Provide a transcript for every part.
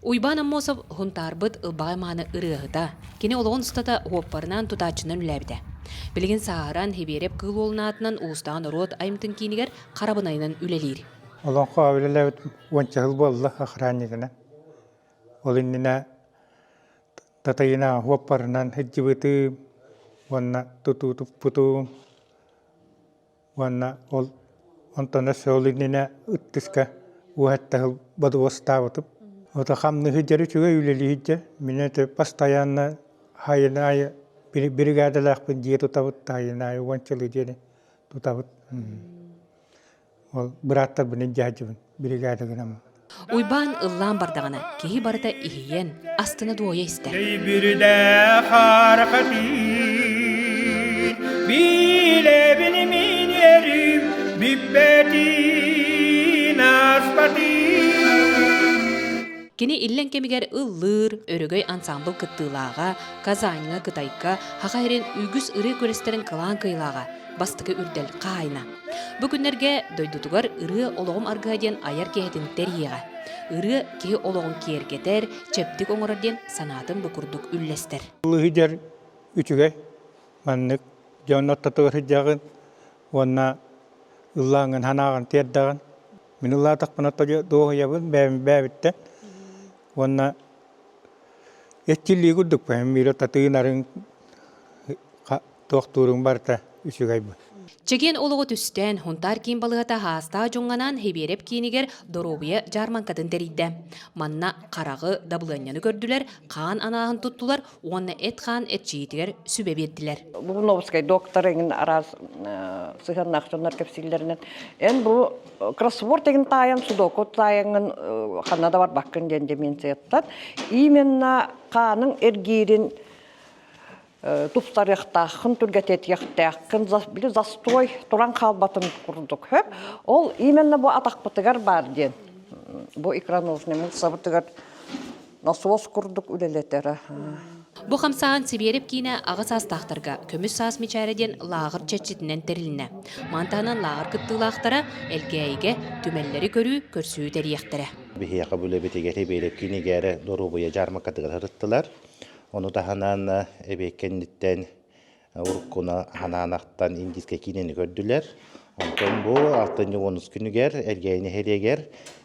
Уйбаан Аммосов Һунтаарбыт ылбаҕай мааны ырыаһыта. Кини олоҕун устата уоппарынан тутааччынан үлэлээбитэ. Билигин сааһыран Хибиэрэп Кыыл Уолун аатынан улуустааҕы норуот айымтын киинигэр харабынайынан үлэлиир. Олоҥхо үлэлээбит уонча сыл буолла охраннигынан. Ол иннинэ Татыйына уоппарынан сылдьыбытым уонна тутуу туппутум уонна ол онтон өссө ол иннинэ ыттыска уоһэтта сыл бодобуостаабытым. Ото хамныһы дьэр үчүгэй үлэлиир Мин это постоянно хайын аайы бригадалаахпын дьиэ тутабыт хайын аайы уончалыы дьиэни тутабыт. Ол бырааттарбын илдьэ сылдьабын бригада гынаммын. Уйбаан ыллаан бардаҕына, киһи барыта иһийэн, астына дуойа истэр. Кини иллэҥ кэмигэр ыллыыр, Өрөгөй ансаамбыл кыттыылааҕа, Казаньҥа, Кытайга, Саха сирин үгүс ырыа күрэстэрин кылаан кыайыылааҕа, бастакы үрдэл хаһаайына. Бу күннэргэ дойдутугар Ырыа олоҕум аргыһа диэн айар киэһэтин тэрийиэҕэ. Ырыа киһи олоҕун киэргэтэр, чэбдик оҥорор диэн санаатын бу курдук үллэстэр. Ылыһыдьар үчүгэй, маннык дьон ортотугар сылдьаҕын уонна ыллааҥҥын санааҕын тиэрдэҕин. Мин ыллаатахпына дуоһуйабын бэйэм бэйэбиттэн уонна эрчиллии курдук бэйэм татыынарыҥ туохтууруҥ барыта үчүгэй Чэгиэн олоҕу түстээн, Һунтаар киин балыыһата Хаастаах дьоҥҥо Хибиэрэп киинигэр доруобуйа дьаармаҥкатын тэрийдэ. Манна хараҕы, дабылыанньаны көрдүлэр, хаан анааһын туттулар уонна эт-хаан эрчийиитигэр сүбэ биэрдилэр. Лугуновскай доктор эҥин араас сыһыаннаах дьоннор кэпсииллэринэн эн бу кроссворд эҥин таайан судоку таайаҥҥын ханна да барбаккын диэн деменцияттан именно хааныҥ эргиирин тупсарыахтааххын, түргэтэтиэхтээххин, били застой туран хаалбатын курдук хөп. Ол именно бу атахпытыгар баар диэн. Бу икроножный мышцабытыгар насос курдук үлэлэтэрэ. Бу хамсааһын Сибиэрэп киинэ аҕа саастаахтарга Көмүс саас мичээрэ диэн лааҕыр чэрчитинэн тэрилиннэ. Маны таһынан лааҕыр кыттыылаахтара Элгээйигэ түмэллэри көрүү, көрсүү тэрийиэхтэрэ. Биһиэхэ бу үлэбитигэр Сибиэрэп киинигэр доруобуйа дьаармакатыгар сырыттылар. Ону таһынан эбиэт кэнниттэн уруккуну ханаанахтан индийскэй киинэни көрдүлэр. Онтон бу алтынньы уонус күнүгэр Элгээйи нэһилиэгэр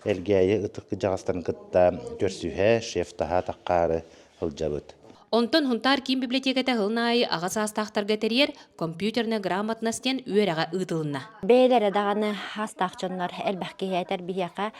Элгээйи ытык кырдьаҕастарын кытта көрсүһэ, шеф-таһа таххаары сылдьабыт. Онтон Һунтаар киин библиотеката сылын аайы аҕа саастаахтарга тэрийэр компьютерная грамотность диэн үөрэҕэ ыытылынна. Бэйэлэрэ даҕаны астаах дьоннор элбэх киһи этэр биһиэхэ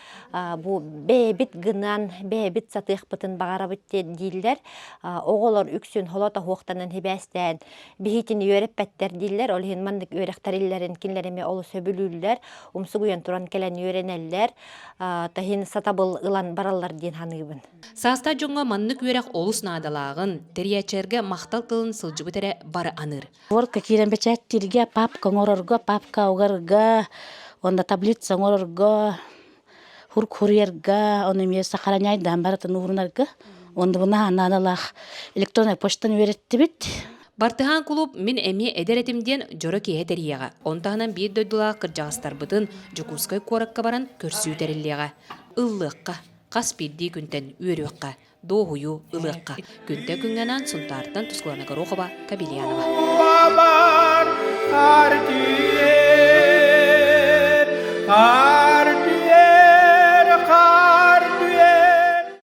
бу бэйэбит гынан, бэйэбит сатыахпытын баҕарабыт дииллэр. Оҕолор үксүн холотоһуохтанан сибээстээн биһитини үөрэппэттэр дииллэр. Ол иһин маннык үөрэхтэриллэрин кинилэр эмиэ олус сөбүлүүллэр, умсугуйан туран кэлэн үөрэнэллэр, таһин сатабыл ылан бараллар диэн саныыбын. Саастаах дьоҥҥо маннык үөрэх олус наадалааҕын, тэрийээччилэргэ махтал тылын сылдьыбыт эрэ бары аныыр. Ворка киирэн бэчээттииргэ, папка оҥорорго, папка угарга, уонна таблица оҥорорго, хурк-хуруйарга, ону эмиэ сохраняйдаан барытын уурунарга. Уонна бу наадалаах электроннай почтаны үөрэттибит. Бартыһаан кулууп мин эмиэ эдэр этим диэн дьоро киэһэ тэрийиэҕэ. Ону таһынан биир дойдулаах кырдьаҕастарбытын Дьокуускай куоракка баран көрсүү тэриллиэҕэ. Ыллыахха, хас биирдии күнтэн үөрүөххэ, дуоһуйуу ылыахха. Күнтэн күҥҥэ анаан Сунтаартан Тускулана Горохова, Кабельянова.